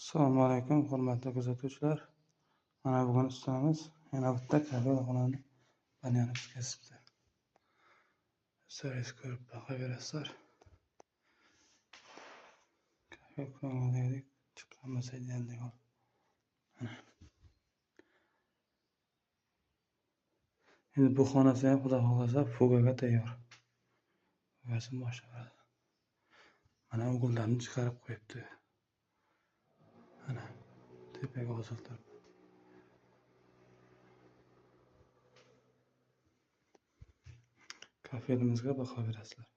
Assalomu alaykum, hurmatli kuzatuvchilar. Mana bugun ustamiz yana bitta kafelxonani banani bitkazibdi. O'zlaringiz ko'rib baho berasizlar. Kafe ko'ngildagidek chiqqan bo'lsa idealday bo'ladi. Mana. Endi bu xonasi ham xudo xohlasa fugaga tayyor. Fugasini boshlaydi. Mana o'g'illarni chiqarib qo'yibdi. Mana tepaga osiltirib. Kafelimizga baho berasizlar.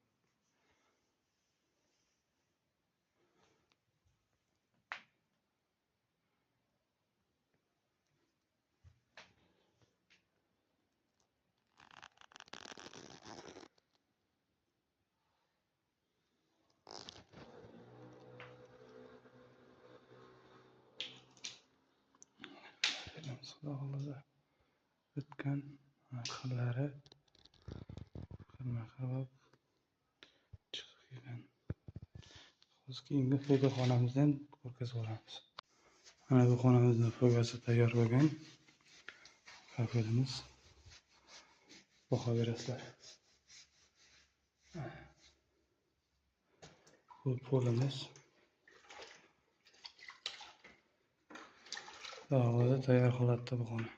Xudo xohlasa bitgan xillari xilma-xil bo'lib chiqib kelgan. Hozir keyingi fuga xonamizni ham ko'rkazib olamiz. Mana bu xonamizning fugasi tayyor bo'lgan. Kafelimiz baho berasizlar. Bu polimiz xudo xohlasa tayyor holatda bu xona.